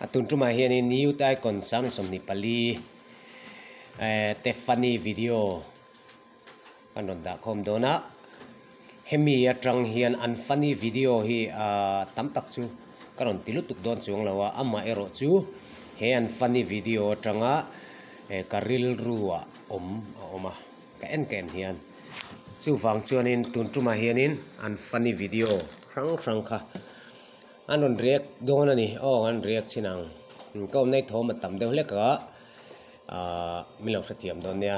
A tun tumah hianin Youth Icon 24 te funny video kan rawn dah khawm dawn a, hemi atang hian an funny video hi tam tak chu ka rawn ti lutuk dawn chuang lo a, amaherawh chu he an funny video atanga ka rilru ah awm a awm a, ka en ka en hian chuvang chuanin tun tumah hianin an funny video hrang hrang kha an rawn react dawn a ni, aw an react chin ang, ka awmna hi thawm a tam deuh hlek a, ahh min lo hrethiam dawn nia.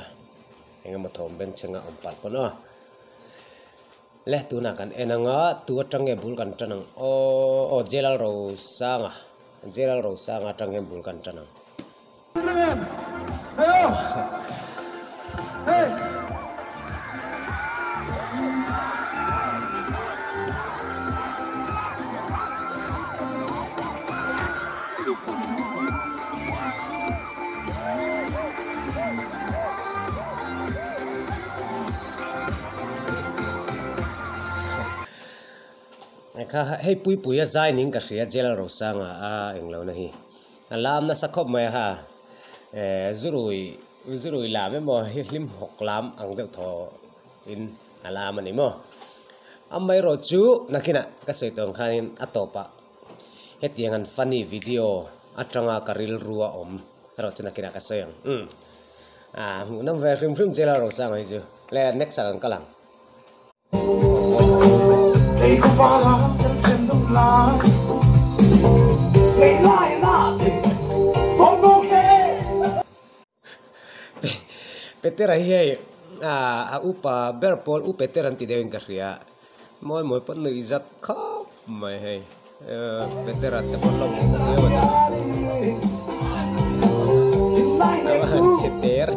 Eng emaw thawm bengchheng a awm palh pawn aw. Le tunah kan en anga tu atang nge bul kan tan ang aw aw Jalal Rosanga Jalal Rosanga atang hian bul kan tan ang. Kha hei puipui a zai ning ka hria Jail Rosanga a englo na hi a lam nasa khawp mai a ha eh zurui zurui lam emaw hi hlim hawk lam ang deuh thaw in a lam a ni maw amaherawh chu nakinah ka sawi tawh ang khanin a tawpah. Hetiang an funny video atanga ka rilru a awm erawh chu nakinah ka sawi ang. Umm ah hmuhnawm ve hrim hrim che la Rosanga hi chu. Le next ah kan kal ang. Petera hi hei a upa ber pawl u Peter an ti deuhin ka hria mawi mawi pawn nuih zat khawp mai hei Petera te pawh hlawm awm viau a ni a han che ter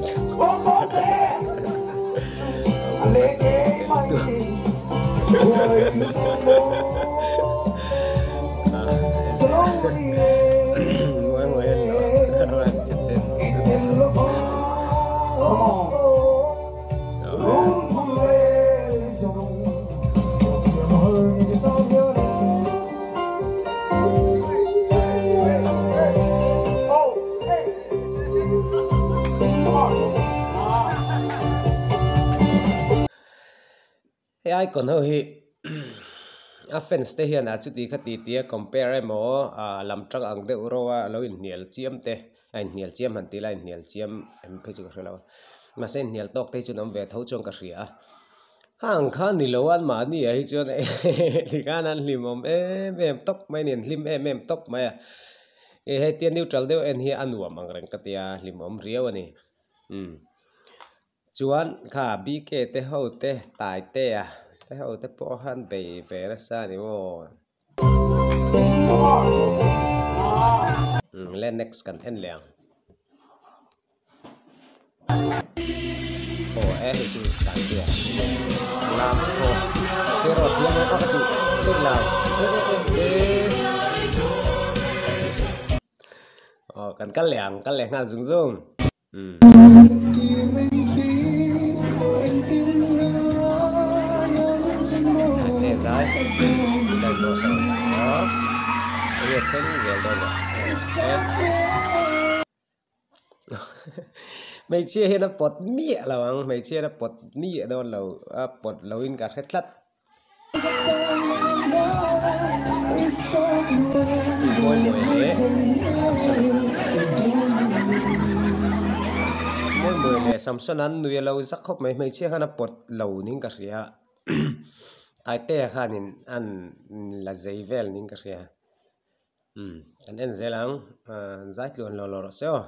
Hei icon ho hi a fans te hian a chuti kha ti tia compare emaw ah lam tang ang deuh ro a lo inhnial chiam te a inhnial chiam han tih lai inhnial chiam em phei chu ka hre lo a mahse inhnial tawk te hi chuan awm ve tho chuan ka hria a hang kha ni lo a mahni ah hi chuan tikhan an hlimawm em em tawp mai a ni an hlim em em tawp mai a hetia neutral deuh en hi a nuam ang reng ka tia hlimawm riau a ni umm. Chuan kha BK te ho te Taitea te ho te pawh khan bei ve nasa a ni maw. Umm le next kan en leh ang. Aw e hei chu Taitea lam aw che rawh thiam e a ka tih check lai e e e aw kan kal leh ang kal leh nghal zung zung. Hmeichhia hian a pawt miah lo ang hmeichhia hian a pawt miah dawn lo a pawt lo in ka hre tlat. Mawi mawi leh Samsona Mawi mawi leh Samsona an nui a lo zak khawp mai hmeichhia khan a pawt lo niin ka hria Taitea khanin an la zei vel niin ka hria umm kan en zel ang zai tluan lo lo rawh se aw.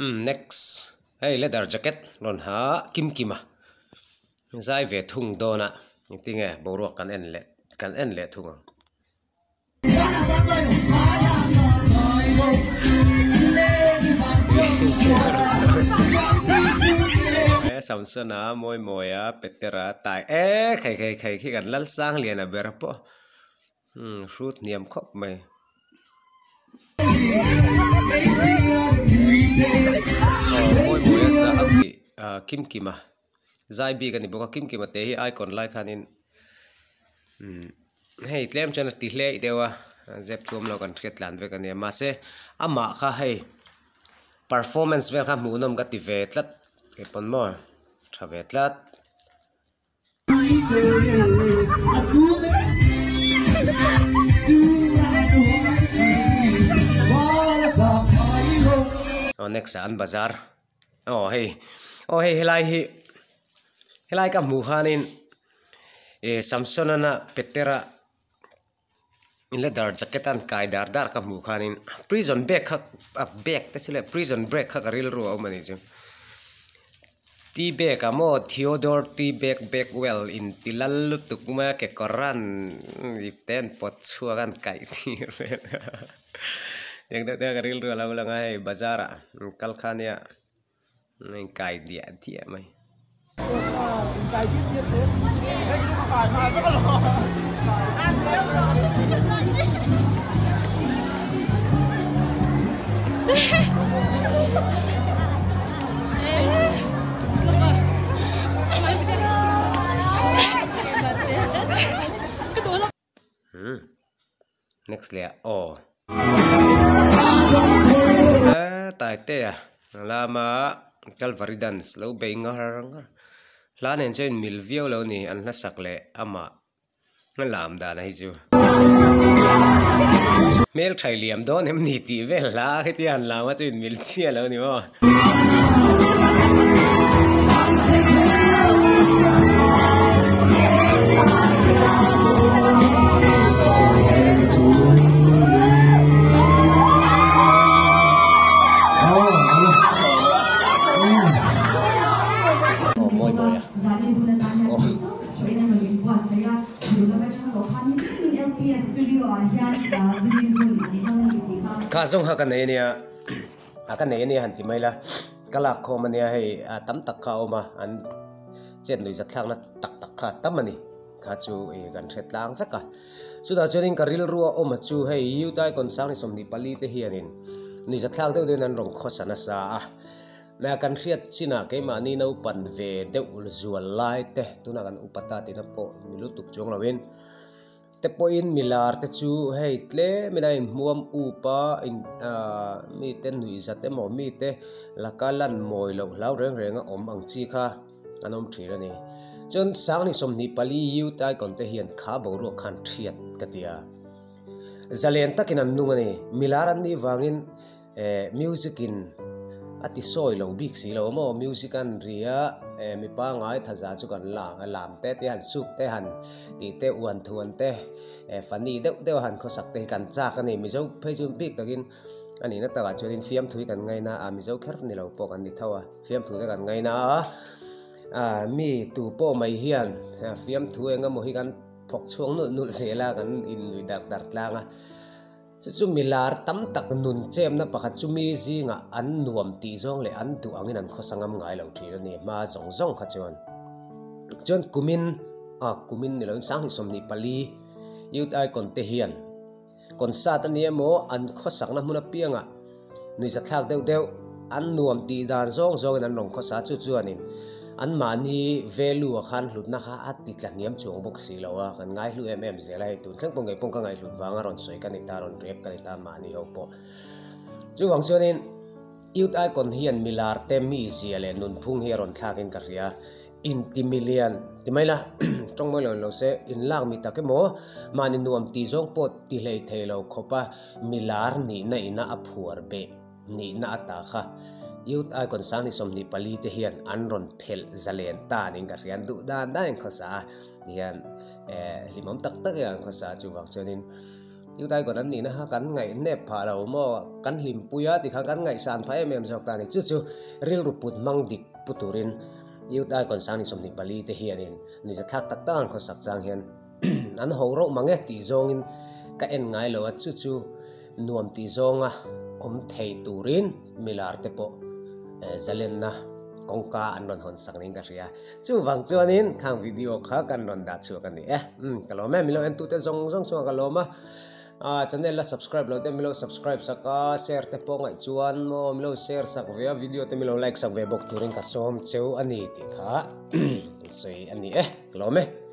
Umm next hei leather jacket rawn ha kim kim a. Zai ve thung dawn a, engtinge boruak kan en leh kan en leh thung ang. Samsona mawi mawia Petera tai e khai khai khai khi kan Lalsang lian a ber pawh hrut hniam khawp mai. Aw mawi mawia za ang tih kim kima zai bik a ni bawk a kim kima te hi icon lai khanin hei tlem chuan a ti hlei deuh a zep thuam lo kan hriat tlan vek a nia mahse amah kha hei performance vel kha hmuhnawm ka ti ve tlat keipawn maw tha ve tlat. Aw next ah an bazar aw hei aw hei helai hi helai ka hmuh khanin ih Samsona na Petera leather jacket a an kai dar dar ka hmuh khanin prison bag kha a bag te chu leh prison break kha ka rilru a awm a nih chu tea bag ah maw Theodore tea bag Bakewell in ti lal lutuk mai a kekawr an ip te an pawt chhuak a an kaih tir vel tiang deuh te ka rilru a lo lang a hei bazar ah kal kha nia a inkai diah diah mai. Next leh ah aw Taitea lama Calvary dance lo bei ngar ngar hla nen chuan in mil viau lo ni an hlasak leh amah a lam dan hi chu hmeltha liam dawn em ni tih vel hla khitia han lam a chu in mil chiah lo ni maw. Kha zawng kha ka nei ania. A ka nei ania han ti mai la ka lak khawm ania hei a tam tak kha a awm a an chet nuih zat thlakna tak tak kha a tam a ni kha chu ih kan hre tlang vek a chutah chuanin ka rilru a awm a chu hei youth icon sang 24 te hianin nuih zat thlak deuh deuhin an rawn khawsa nasa a na kan hriat chinah keimahni naupan ve deuh zual lai te tunah kan upa ta tihna pawh ni lutuk chuang loin. Te pawhin milar te chu hei tlem in a inhmuam up a in ahh mite nuih zat emaw mite laka lan mawi loh hlau reng reng a awm ang chi kha an awm thin a ni. Chuan Sangni 24 Youth Icon te hian kha boruak khan thiat ka ti a. Zalen takin an nung a ni. Milar an nih vangin Eh music in a ti sawi lo bik si lo maw music an ri a eh mi pangai thaza chu kan la a lam te te han suk te han tih te uan thuan te eh funny deuh deuh a han khawsak te hi kan chak a ni mizo phei chu bik takin a nihna takah chuanin fiamthu hi kan ngaina a mizo kher ni lo pawh kan ni tho a fiamthu te kan ngaina a ah mi tu pawh mai hian fiamthu eng emaw hi kan phawk chhuak nulh nulh zel a kan innuih dar dar tlang a. Chu chu milar tam tak nun chemna pakhat chu mi zingah an nuam tih zawng leh an duh angin an khawsa ngam ngai lo thin a ni hma zawng zawng kha chuan. Chuan kumin a kumin ni loin sanghnih 24 Youth Icon te hian concert a ni emaw an khawsakna hmun apiangah nuihzathlak deuh deuh an nuam tih dan zawng zawngin an rawn khawsa chu chuanin anmahni value ah khan hlutna kha a ti tla hniam chuang bawk si lo a, kan ngaihlu em em zel a hei tun thleng pawh ngei pawh ka ngaihhlut vanga rawn sawi ka ni ta rawn rep ka ni ta mahni ho pawh. Chuvang chuanin Youth Icon hian milar te mizia leh nunphung hi a rawn thlakin ka hria. Intimilian ti mai la tawng mawi lo in lo se inlak mi tak emaw mahni nuam tih zawng pawh ti hlei thei lo khawp a milar nihna ina a phuar beh nihna a ta kha Youth Icon Sangni 24 te hian an rawn phelh zalen ta niin ka hria an duh dan dan in khawsa a tihian eh hlimawm tak tak in an khawsa a chuvang chuanin Youth Icon an nihna kha kan ngaihnep phah lo maw kan hlimpui a tikhan kan ngaihsan phah em em zawk ta a ni chu chu rilru put hmang dik pu turin. Youth Icon 2024 te hianin nuihzathlak tak tak an khawsak chang hian an ho rauh mang e tih zawngin ka en ngai lo a, chu chu nuam tih zawnga awm thei turin milar te pawh zalenna kawngka an rawn hawn sak niin ka hria. Chuvang chuanin khang video kha kan rawn dah chhuak a ni e. Umm ka lawm e, milo entute zawng zawng chungah ka lawm a. Ah channel la subscribe lo te milo subscribe sak a share te pawh ngaih chuan maw milo share sak ve a video te milo like sak ve bawk turin ka sawm cheu a ni tih kha sawi a ni e ka lawm e.